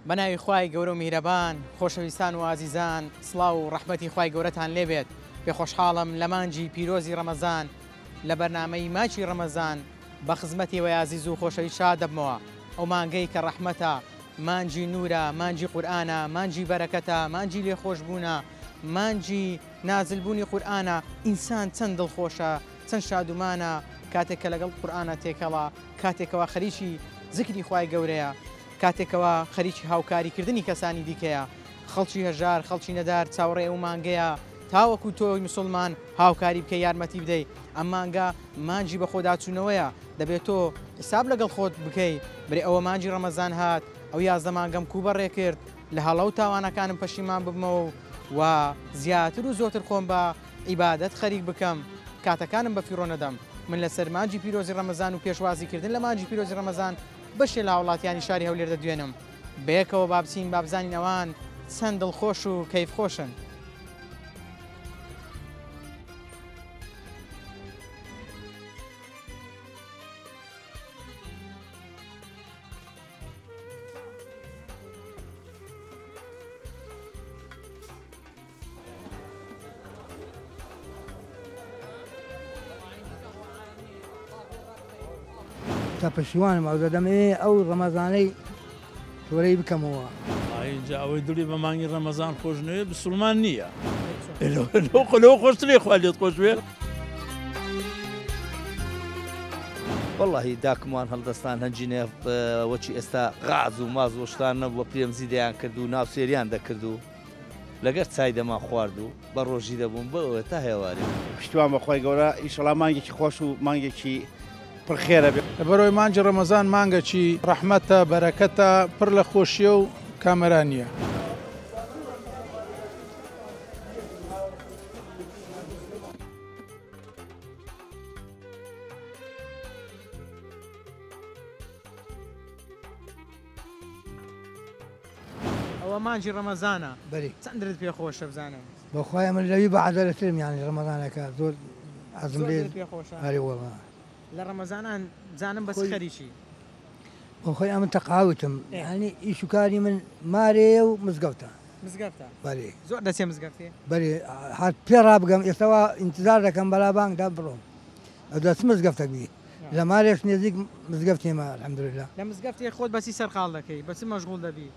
بەناوی خوای گەورە و میهرەبان خۆشەویستان و ئازیزان سڵاو و ڕەحمەتی خوای گەورەتان لێبێت پێ خۆشحاڵم لە مانگی پیرۆزی ڕەمەزان لە بەرنامەی ماچی ڕەمەزان بە خزمەتی ئێوەی ئازیز و خۆشەویست شاد دەبمەوە ئەو مانگەی کە ڕەحمەتە مانگی نورە مانگی قورئانە مانگی بەرەکەتە مانگی لێخۆشبوونە مانگی نازل بوونی قورئانە ئینسان چەند دڵخۆشە چەند شادومانە کاتێک کە لەگەڵ قورئانە تێکەڵە کاتێک کەوا خەریکی زکری خوای گەورەیە کاتێک کەوا خەریکی هاوکاری کردنی کەسانی دیکەیە خەڵکی هەژار خەڵکی نەدار چاوەڕێی ئەو مانگەیە تاوەکو تۆی مسوڵمان هاوکاری بکەی یارمەتی بدەی ئەم مانگە مانگی بەخۆداچوونەوەیە دەبێت تۆ حساب لەگەڵ خۆت بکەی برێ ئەوە مانگی ڕەمەزان هات ئەو 11 مانگەم کو بەڕێ کرد لە هەڵە و تاوانەکانم پەشیمان ببمەوە و زیاتر و زۆرتر خۆم بە عیبادەت خەریک بکەم کاتەکانم بە فیڕۆ نەدەم من لەسەر مانگی پیرۆزی ڕەمەزان و پێشوازی کردن لە مانگی پیرۆزی ڕەمەزان بەشێ لە هاوڵاتیانی شاری هەولێر دەدوێنم بەیەکەوە با بچین با بزانین ئەوان چەند دڵخۆش و کەیف خۆشن. تا پەشیوانم ئەو دەمەوێ ئەو ڕەمەزانەی تۆرەی بکەمەوە. ئینجا ئەوەی دڵی بە مانگی ڕەمەزان خۆش نەوێ بسوڵمان نییە. لەو خۆشترێ خوا لێت خۆش بێ. وەڵاهی داکم وان هەڵدەستان هەنجینە وەکی ئێستا غاز و ماز و شتان نەبووە پرێمزی دەیان کرد و ناوسێریان دەکرد و لەگەر چای دەمان خوارد و بە ڕۆژی دەبووم بۆ ئەوێ تا هێوارێ. پشتیوان بە خوای گەورە ئیشەڵا مانگێکی خۆش و مانگێکی پڕ خێرە بێ. لەبەرئەوەی مانگی ڕەمەزان مانگەکی ڕەحمەتە، بەرەکەتە، پڕ لە خۆشیە و کامەرانیە. ئەوە مانگی ڕەمەزانە بەری چەند درت پێ خۆشە بزانم. بەخوای من لەوی بە عەدەلەترم یانی ڕەمەزانەکە زۆر حەزم زۆر لێ درت پێ خۆشە ئەرێ وەڵا. لە ڕەمەزانان بزانم بەس خۆی خەریکی. بەخۆی ئەمن تەقاوتم ئێ. یانی ئیش و کاری من مارێیە و مزگەوتە. مزگەفتە بەرێ. زۆر دەچێ مزگەفتێ؟ بەرێ هەر پێ ڕابگەم ئێستا وا ئینتزار دەکەم بەلا بانگ دا بڕۆم ئەوجا چ مزگەفتەک بی لە مارێش نێزیک مزگەفتێمە الحمدللە. لە مزگەفتێ خۆت بە چی سەرقاڵ دەکەی؟ بە چ مەشغوڵ دەبی؟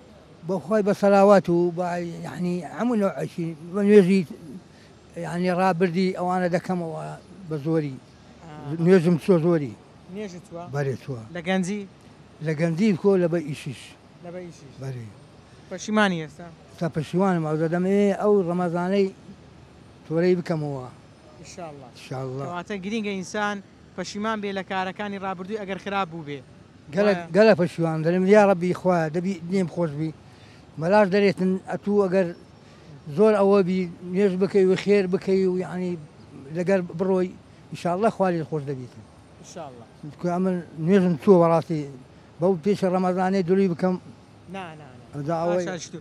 بۆ خۆی بە سەلاوات و بە یانی هەموو نەوعێکی بە نوێژی یانی ڕابردی ئەوانە دەکەمەوە بە زۆری نوێژم چوە زۆری. نوێژت چوە؟ بەرێ چوە. لە گەنجی؟ لە گەنجی کۆ لە بە ئیشیش. لە بە ئیشیش. بەرێ. پەشیمانی ئێستا؟ ئێستا پەشیوانم ئەوجا دەمەوێ ئەو ڕەمەزانەی تۆرەی بکەمەوە. ئیشاڵڵا. ئیشاڵڵا. کەواتە گرینگە ئینسان پەشیمان بێ لە کارەکانی ڕابردووی ئەگەر خراپ بووبێ. گەلەک وایە؟ گەلەک پەشیوانم دەرێم یاڕەبی خوایە دەبی لێم خۆش بی مەلاش دەرێتن ئەتوو ئەگەر زۆر ئەوە بی نوێژ بکەی و خێر بکەی و یەعنی لەگەر بڕۆی ئیشاڵڵا خوا لێت خۆش دەبیتن. ئیشاڵڵا. چونکە ئەمن نوێژم چووە بەڕاستی بەو پێشی ڕەمەزانەی دروی بکەم. نا نا نا. ئەوجا ئەوەی باشە شتوو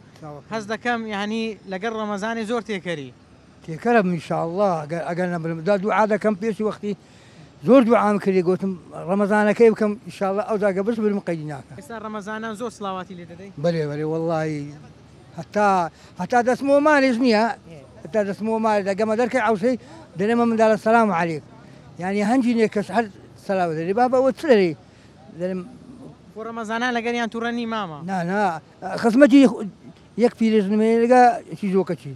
هەست دەکەم یەعنی لەگەر ڕەمەزانێ زۆر تێکەری. تێکەرم ان شاءاللە ئەگەر ئەگەر نەمرم جا دوعا دەکەم پێشی وەختی زۆر دوعام کردی گۆتم ڕەمەزانەکەی بکەم ان شاءاللە ئەوجا گە بشمرم قەیدی ناکا. ئێستا ڕەمەزانان زۆر سڵاواتی لێ دەدەی؟ بەلێ بەلێ وەڵاهی هەتا هەتا دەچمەوە مالێش نییە هەتا دەچمەوە مالێ دەگەمە دەرکەی عەوسەی دەرێمە مندالە سەلام عەلێک یانی هەنجی نێ کەس هەر سەلاو دەرێ بابە ئەوە چ دەرێی دەرێم. خۆ ڕەمەزانان لەگەریان توڕە نی مامە؟ نا نا خزمەتی یەک پیرێژنم هەیە لەگە چیزۆکەچی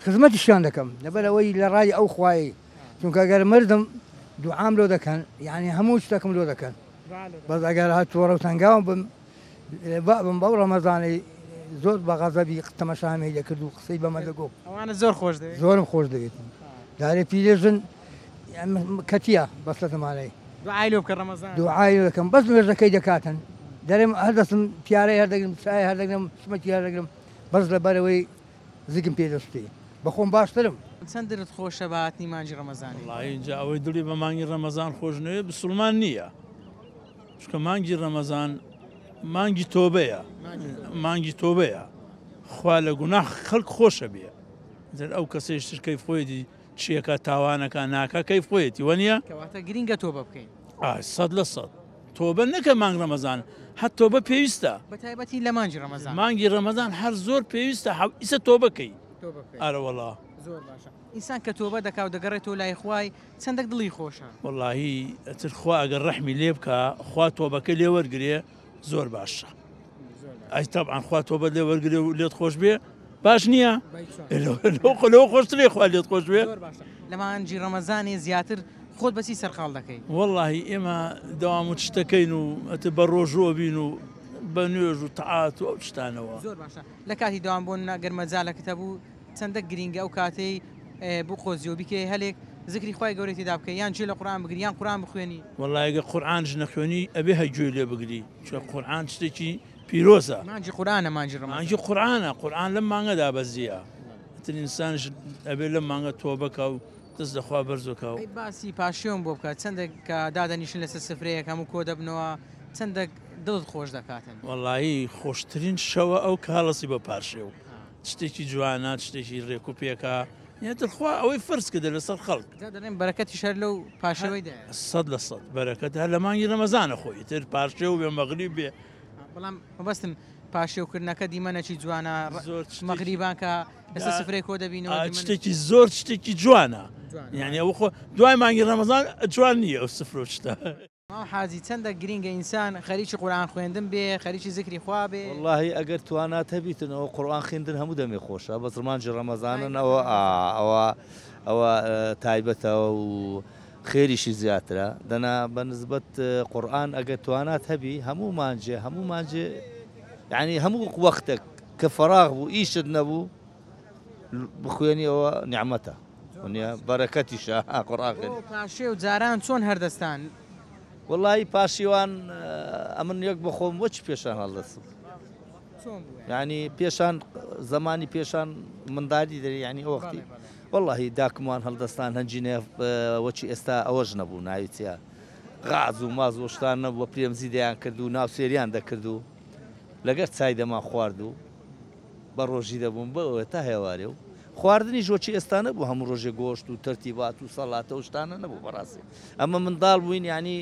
خزمەتیشیان دەکەم لەبەر ئەوەی لە ڕای ئەو خوایەی چونکە گەر مردم دوعام لۆ دەکەن یعنی هەموو شتەکم لۆ دەکەن بەس ئەگەر هات تۆڕە و تەنگاوم بم بابم بەو ڕەمەزانەی زۆر بە غەزەبی تەمەشامی دەکرد و قسەی بەمە دەگۆ ئەوانە زۆر خۆش دەوێت زۆرم خۆش دەوێت دارێ پیرێژن کەتیە بەس لە زمانەی دوعای لۆ بکە ڕەمەزان دوعای لۆ دەکەم بەس نوێژەکەی دەکاتن دەرێم هەر دەستم پیارەی هەردەگرم چای هەردەگرم سمەکی هەردەگرم بەس لەبەرەوەی زگم پێ دەسوتێ بەخۆم باشترم. چەند دلت خۆشە بە هاتنی مانگی ڕەمەزانی. وەڵاهی ئینجا ئەوەی دڵی بە مانگی ڕەمەزان خۆش نەوێ بسوڵمان نییە چونکە مانگی ڕەمەزان مانگی تۆبەیە مانگی تۆبەیە خوا لە گوناح خەڵک خۆشە بێ جەر ئەو کەسەیش تر کەیف خۆیەتی چیەکە تاوانەکە ناکە کەیف خۆیەتی وەنیە کەواتە گرینگە تۆبە بکەین. 100%. تۆبە نەکە مانگ ڕەمەزان هەر تۆبە پێویستە. بە تایبەتی لە مانگی ڕەمەزان. مانگی ڕەمەزان هەر زۆر پێویستە ئیسە تۆبە کەی. تۆبە بکەی. ئەرە وەڵا. زۆر باشە ئینسان کە تۆبە دەکا و دەگەڕێتەوە لای خوای چەندەک دڵی خۆشە. وەڵاهی ئەتر خوا ئەگەر ڕەحمی لێ بکا خوا تۆبەکەی لێ وەرگرێ زۆر باشە. ئەی تەبعەن خوا تۆبەت لێ وەرگرێ و لێت خۆش بێ باش نییە؟ لەوە خۆشترێ خوا لێت خۆش بێ. زۆر باشە لە مانگی ڕەمەزانێ زیاتر خۆت بەچی سەرقاڵ دەکەی؟ وەڵاهی ئێمە دەوام و شتەکەین و ئەتر بە ڕۆژوو ئەبین و بە نوێژ و تەعات و ئەو شتانەوە. زۆر باشە لە کاتی دەوام بۆ نمونە گەر مەجالەکت هەبوو چەندە گرینگە ئەو کاتەی بقۆزیەوە بیکەی هەلێک زکری خوای گەورەی تێدا بکەی یان گوێ لە قورئان بگری یان قورئان بخوێنی. وەڵای گەر قورئانش نەخوێنی ئەبێ هەر گوێی لێ بگری چونکە قورئان شتێکی پیرۆزە. مانگی قورئانە مانگی ڕەمەزان. مانگی قورئانە قورئان لەم مانگەدا بەزیە ئیتر ئینسانیش ئەبێ لەم مانگە تۆبە کا و دەست لە خوا بەرز کا و. ئەی باسی پاشێوم بۆ بکە چەندێک کە دادەنیشن لەسەر سفرەیەک هەموو کۆ دەبنەوە چەندەک دڵت خۆش دەکاتن؟ وەڵایی خۆشترین شەوە ئەو کە هەڵەسی بە پارشێو شتێکی جوانە شتێکی ڕێک و پێکە یەتر خوا ئەوەی فەرز کردە لەسەر خەڵک. جا دەڵێن بەرەکەتیش هەر لەو پارشێوەیدایە. 100% بەرەکەت هەر لە مانگی ڕەمەزانە خۆی تر پارشێو بێ مەغریب بێ. بەڵام مەبەستم پارشێوکردنەکە دیمەنەکی جوانە زۆر شتێکی مەغریبان کە لەسەر سفرەی کۆ دەبینەوە دیمەن شتێکی زۆر شتێکی جوانە یعنی ئەوە خۆ دوای مانگی ڕەمەزان جوان نییە ئەو سفرە و شتە. مام حاجی چەندە گرینگە ئینسان خەریکی قورئان خوێندن بێ خەریکی زکری خوا بێ. وەڵاهی ئەگەر توانات هەبیتن ئەوە قورئان خوێندن هەموو دەمێ خۆشە بەس ڕمانجی ڕەمەزانن ئەوە ئەوە ئەوە تایبەتە و خێریشی زیاترە دەنا بە نسبەت قورئان ئەگەر توانات هەبی هەموو مانجێ هەموو مانجێ یعنی هەموو وەختێک کە فەراغ بوو ئیشت نەبوو بخوێنی ئەوە نیعمەتە ونیە بەرەکەتیشە قورئان خوێندن. بۆ پاشێو جاران چۆن هەردەستان؟ وەڵایی پاشیوان ئەمن یەک بەخۆم وەچ پێشان هەڵدەستم. چۆن بوو؟ یعنی پێشان زەمانی پێشان مندالی دەری یعنی ئەو وەختی وەڵاهی داکمان هەڵدەستان هەنجینە وەچی ئێستا ئەوەش نەبوو ناوی چیە غاز و ماز و شتان نەبوو پرێمزی دەیان کرد و ناوسێریان دەکرد و لەگەر چای دەمان خوارد و بە ڕۆژی دەبووم بە ئەوە تا هێوارێ و خواردنیش وەکی ئێستا نەبوو هەموو ڕۆژێ گۆشت و تەرتیبات و سەڵاتە و شتانە نەبوو بەڕاستی ئەمە منداڵ بووین یعنی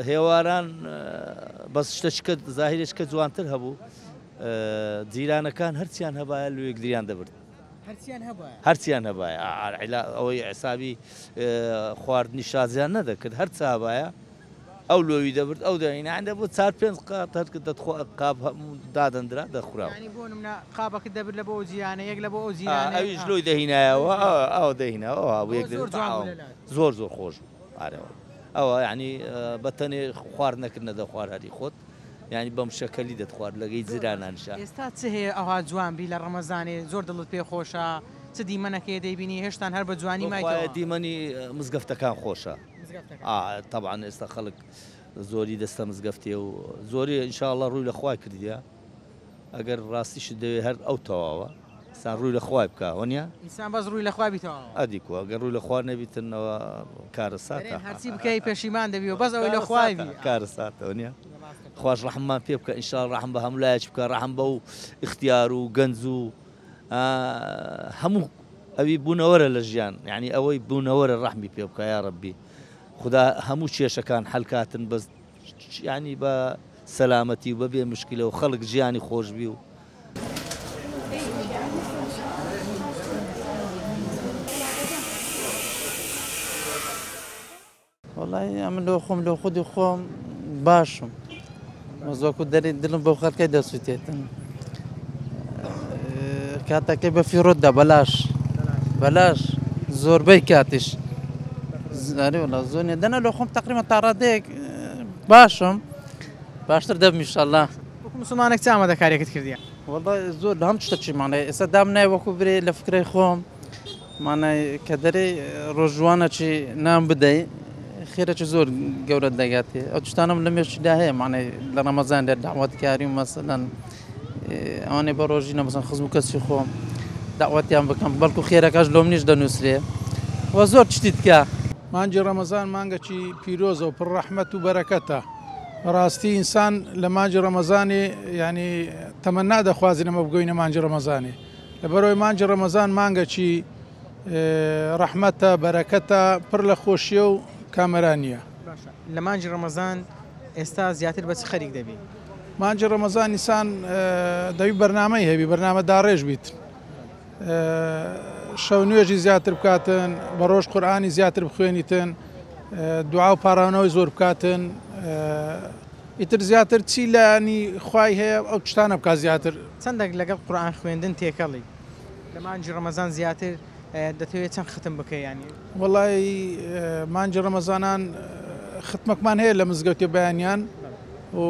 هێواران بەس شتەچکە زاهیرێکە جوانتر هەبوو جیرانەکان هەرچیان هەبایە لۆ یەکدریان دەبرد هەرچیان هەبایە هەرچیان هەبایە ئەوەی حسابی خواردنی شازیان نەدەکرد هەرچ هەبایە ئەو لۆوی دەبرد ئەو دەهینا یانی دەبوو چار پێنج قات هەر کە دەتخوا قاپ هەموو دادەندرا دەخورا. یانی بۆ نمونە قاپەکت دەبرد لە بۆ ئەو جیرانە یەک لە بۆ ئەو جیرانە ئەویش لۆی دەهینایەوە ئەو دەهینا ئەوها بوو یەک زۆر جوان بوو لەلات. زۆر زۆر خۆش بوو ئارێ ئەوە یانی بە تەنێ خواردنەکرد نەدەخوارد هەری خۆت یانی بەم شەکەلی دەتخوارد لەگەی جیرانانیشا. ئێستا چ هەیە ئەوها جوان بی لە ڕەمەزانێ زۆر دڵت پێ خۆشە چ دیمەنەک هەیە دەیبینی هێشتان هەر بە جوانی بەخوایە مایتەوە؟ دیمەنی مزگەفتەکان خۆشە. ئا تەبعەن ئێستا خەڵک زۆری دەستە مزگەفتێ و زۆری ان شاء اللە ڕووی لە خوای کردیە ئەگەر ڕاستیشت دەوێ هەر ئەو تەواوە ئینسان ڕووی لە خوای بکا وەنیە؟ ئینسان بەس ڕووی لە خوا بی تەواوە. ئەدی کو ئەگەر ڕووی لە خوا نەبیتن ئەوە کارەساتە. دەرێن هەرچی بکەی پەشیمان دەبی و بەس ئەوەی لە خوای بی. کارەساتە وەنیە؟ خواش ڕەحممان پێ بکا ان شاء اللە ڕەحم بە هەموو لایەکی بکا ڕەحم بەو ئیختیار و گەنج و هەموو ئەوی بوونەوەرە لە ژیان یعنی ئەوەی بوونەوەرە ڕەحمی پێ بکە یا ڕەبی خودا هەموو کێشەکان حەلکاتن بەس ینی بە سەلامەتی و بەبێ مشکلە و خەڵک ژیانی خۆشببی و وەڵای ئەمن لۆ خۆم لۆ خودی خۆم باشم مەزۆکو دەری دڵم بۆ خەڵکەی دەسووتێتن کاتەکەی بە فیڕۆتدا بەلاش بەلاش زۆربەی کاتیش زاری وڵا زۆر نیە دەنا لۆ خۆم تقریبا تا ڕادەیەک باشم باشتر دەبم ئینشاءاللە وەکو مسلمانێک چ ئامادەکاریەکت کردیە؟ وەڵا زۆر لە هەم شتەکی مانای ئێستا دامنای وەکو برێ لە فکرەی خۆم مانای کە دەرێی ڕۆژوانەکی نان بدەی خێرەکی زۆر گەورەت دەگاتێ ئەو شتانەم لە مێشکدا هەیە مانای لە ڕەمەزاندا داوەتکاری و مەسەلەن ئەوانەی بە ڕۆژی نەمەسەن خزم و کەسی خۆم داوەتیان بکەم بەڵکو خێرەکەش لۆم نیش دەنووسرێ و زۆر شتی تکە. مانگی ڕەمەزان مانگەکی پیرۆزە و پڕ ڕەحمەت و بەرەکەتە بەڕاستی ئینسان لە مانگی ڕەمەزانێ یانی تەمەنا دەخوازین ئەمە بگەینە مانگی ڕەمەزانێ لەبەرئەوەی مانگی ڕەمەزان مانگەکی ڕەحمەتە، بەرەکەتە، پڕ لە خۆشیە و کامەرانیە. باشە لە مانگی ڕەمەزان ئێستا زیاتر بە چ خەریک دەبی؟ مانگی ڕەمەزان ئینسان دەبی بەرنامەی هەبی، بەرنامە داڕێژ بیت. شەو نوێژی زیاتر بکاتن، بە ڕۆژ قورئانی زیاتر بخوێنیتن، دوعا و پاڕانەوەی زۆر بکاتن. ئیتر زیاتر چی لایەنی خوای هەیە ئەو شتانە بکات زیاتر. چەندێک لەگەڵ قورئان خوێندن تێکەڵی؟ لە مانگی ڕەمەزان زیاتر دەتەوێت چەند ختم بکەی یانی؟ وەڵایی مانگی ڕەمەزانان ختمەکمان هەیە لە مزگەوتێ بەیانیان و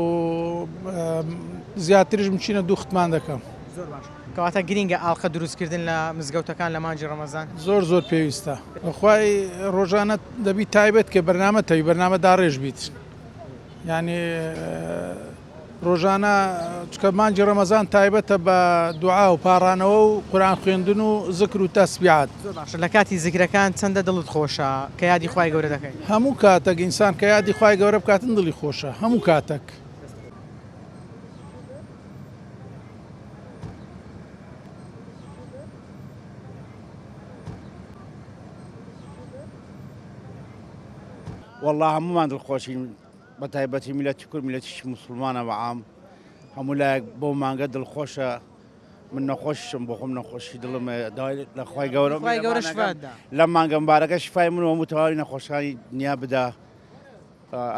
زیاتریش بچینە دوو ختمان دەکەم. زۆر باش کەواتە گرینگە ئاڵقە دروستکردن لە مزگەوتەکان لە مانگی ڕەمەزان؟ زۆر زۆر پێویستە بەخوای ڕۆژانە دەبی تایبەت کە بەرنامە تەوی بەرنامە داڕێژ بیت یعنی ڕۆژانە چونکە مانگی ڕەمەزان تایبەتە بە دوعا و پاڕانەوە و قورئان خوێندن و زکر و تەسبیحات. زۆر باشە لە کاتی زیکرەکان چەندە دڵت خۆشە کە یادی خوای گەورە دەکەی؟ هەموو کاتەک ئینسان کە یادی خوای گەورە بکاتن دڵی خۆشە هەموو کاتەک. وەڵا هەموومان دڵخۆشین بە تایبەتی میلەتی کورد میلەتیشی موسڵمانە بە عام هەموو لایەک بەو مانگە دڵخۆشە من نەخۆشم بۆ خۆم نەخۆشی دڵم داوای لە خوای گەورە خوای گەورە شفات دا لەم مانگە مبارەکە شفای من و هەموو تەواوی نەخۆشانی دنیا بدا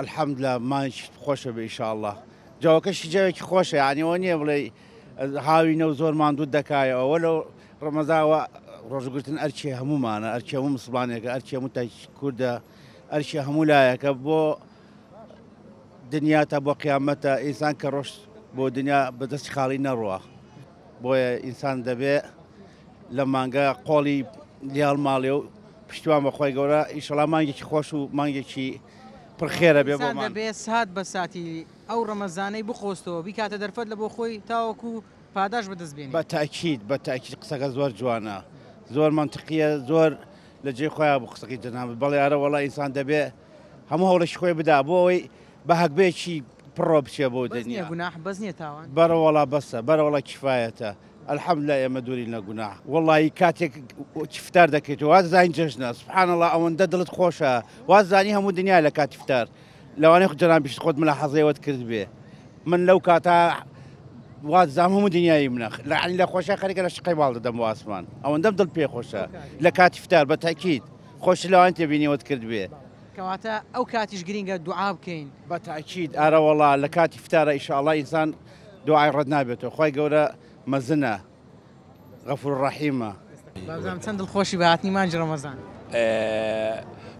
الحمدلله مانگێکی خۆشە بێ ئینشاءاللە جەوەکەشی جەوێکی خۆشە یعنی ئەوە نییە بڵێ هاوینە و زۆر ماندوو دەکایەوە وەلو ڕەمەزاوە ڕۆژگرتن ئەرکی هەمومانە ئەرکی هەموو مسلمانێکە ئەرکی هەموو تاکی کوردە ئەرکی هەموو لایەکە بۆ دنیاتە بۆ قیامەتە ئینسان کە ڕۆشت بۆ دنیا بەدەستی خاڵی نەڕوە بۆیە ئینسان دەبێ لە مانگە قۆڵی لیاڵ ماڵێ و پشتیوان بەخوای گەورە ئیشەڵا مانگێکی خۆش و مانگێکی پڕخێرە بێ بۆمان. دەبێ سات بە ساتی ئەو ڕەمەزانەی بقۆستەوە بیکاتە دەرفەت لە بۆ خۆی تاوەکو پاداشت بەدەست بێنێ. بە تەئکید بە تەئکید قسەکە زۆر جوانە زۆر مەنتقیە زۆر لە جێی خۆیا بوو قسەکەی جەنابت بەڵێ ئەرە وەڵا ئینسان دەبێ هەموو هەوڵێکی خۆی بدا بۆ ئەوەی بە هەگبەیەکی پڕۆ بچێ بۆ بەس نییە دنیا گوناح بەس نییە تاوان بەرە وەڵا بەسە بەرە وەڵا کیفایەتە الحمدللە ئێمە دوورین لە گوناح وەڵایی کاتێک فتار دەکەیتەوە واززانی جەژنە سبحان اللە ئەوەندە دڵت خۆشە واززانی هەموو دنیا لە کاتی فتار لەوانەیە خود جەنابیشت خۆت ملاحەزەیەوەت کردبێ من لەو کاتە واززام هەموو دنیای منە لەعنی لە خۆشە خەریکە لە شقەی باڵ دەدەم بۆ ئاسمان ئەوەندەم دڵ پێ خۆشە لە کاتی فتار بە تەئکید خۆش لەوان تێبینیەوەت کردبێ. کەواتە ئەو کاتیش گرینگە دوعا بکەین. بە تەئکید ئارەوەڵا لە کاتی فتارە ئیشاڵڵا ئینسان دوعای ڕەت نابێتەوە خوای گەورە مەزنە. غەفور ڕەحیمە. بابزانم چەند دڵخۆشی بە هاتنی مانگی ڕەمەزان.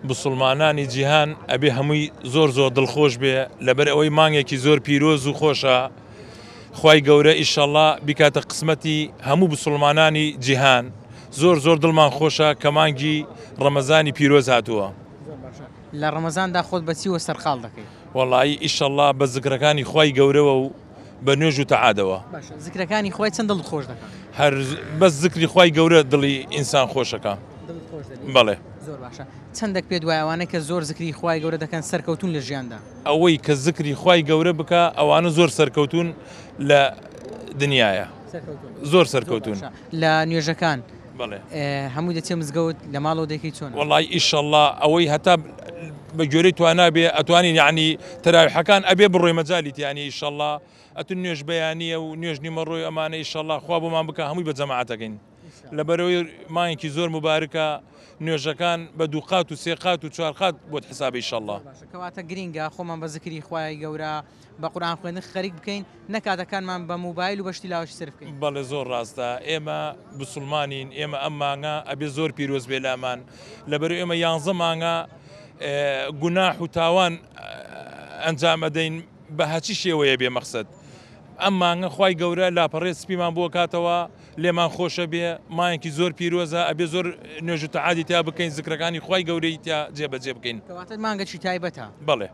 بسوڵمانانی جیهان ئەبێ هەمووی زۆر زۆر دڵخۆش بێ لەبەر ئەوەی مانگێکی زۆر پیرۆز و خۆشە خوای گەورە ئیشەڵا بیکاتە قسمەتی هەموو بسوڵمانانی جیهان زۆر زۆر دڵمان خۆشە کە مانگی ڕەمەزانی پیرۆز هاتووە. لە ڕەمەزاندا خۆت بە چیوە سەرقاڵ دەکەی؟ وەڵایی ئیشەڵا بە زکرەکانی خوای گەورەوە و بە نوێژ و تەعادەوە. باشە زکرەکانی خوای چەند دڵت خۆش دەکا؟ هەر بەس زکری خوای گەورە دڵی ئینسان خۆشەکا. دڵت خۆش دەبی؟ بەڵێ. زۆر باشە چەندەک پێت وایە ئەوانەی کە زۆر زکری خوای گەورە دەکەن سەرکەوتوون لە ژیاندا؟ ئەوەی کە زکری خوای گەورە بکا ئەوانە زۆر سەرکەوتوون لە دنیایا. سەرکەوتوون. زۆر سەرکەوتوون. زۆر باشە لە نوێژەکان بەڵێ. هەمووی دەچیە مزگەوت لە ماڵەوە دەیکەی چۆنە؟ وەڵایی ئیشەڵا ئەوەی هەتا بە گوێرەی توانا بێ ئەتوانین یەعنی تەراویحەکان ئەبێ بڕۆی مەجالی تیا نیە ئیشەڵا ئەتون نوێژ بەیانیە و نوێژ نیمەڕۆی ئەمانە ئیشەڵا خوا بۆمان بکا هەمووی بە جەماعەت ئەکەین لەبەرئەوەی مانگێکی زۆر موبارکە نوێژەکان بە دووقات و سێ قات و چوار قات بۆت حسابە ئیشەڵا. باشە کەواتە گرینگە خۆمان بە زکری خوای گەورە بە قورئان خوێندن خەریک بکەین نەک کاتەکانمان بە موبایل و بە شتی لاوەکی سەرف بکەین. بەڵێ زۆر ڕاستە ئێمە بسوڵمانین ئێمە ئەم مانگە ئەبێ زۆر پیرۆز بێ لامان لەبەرو ئێمە یانزە مانگە گوناح و تاوان ئەنجام ئەدەین بە هەچی شێوەیە بێ مەخسەد ئەم مانگە خوای گەورە لاپەڕێ سپیمان بۆ کاتەوە لێمان خۆشە بێ مانگێکی زۆر پیرۆزە ئەبێ زۆر نوێژ و تەعادی تیا بکەین زکرەکانی خوای گەورەی تیا جێبەجێ بکەین. کەواتە مانگەکی تایبەتە. بەڵێ.